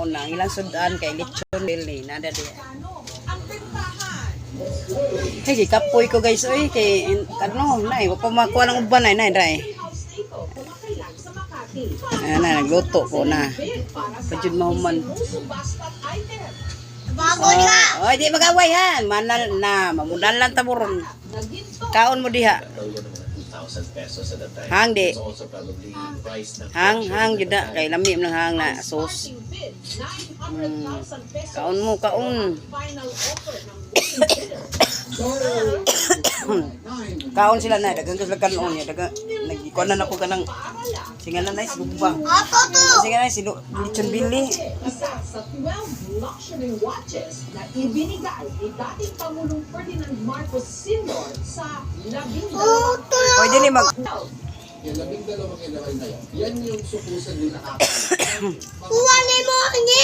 Mauna ang ilang sudan kay lechon belly nada diha. Ang bentahan. Hey, gikapoy ko, guys, oy, kay ano nay, wa pa makuha ng uban nay nay dai. House na ito kumakailan sa Makati. Ayan na, nagluto ko na. Bid para sa Pajud mahuman. Sinuso Basta't item. Bago ka. Oh, di magaway ha. Manal na, mamudalan ta mo ron. Na ginto. Kaon mo diha. Tawag ng mga 2,000 pesos at that time. Hang di. It's also probably price ng Hang, fortune hang at jud that na time. kay lami man ang hang na sauce. Starting bid, 900,000 pesos. Kaon mo, kaon. Final offer ng booking bidder. Kaon sila na, daghang sila kanon niya, daghang nagikuan na nako kanang Paaralan. singalan na sigubba. Ato to. Singalan si lechon billy. Isa sa 12 luxury watches na ibinigay ni dating Pangulong Ferdinand Marcos Sr. sa 12 Uto. Pwede ni mag Yung 12 general na yan, yan yung supposedly nakakalimutan. Kuha ni mo ni.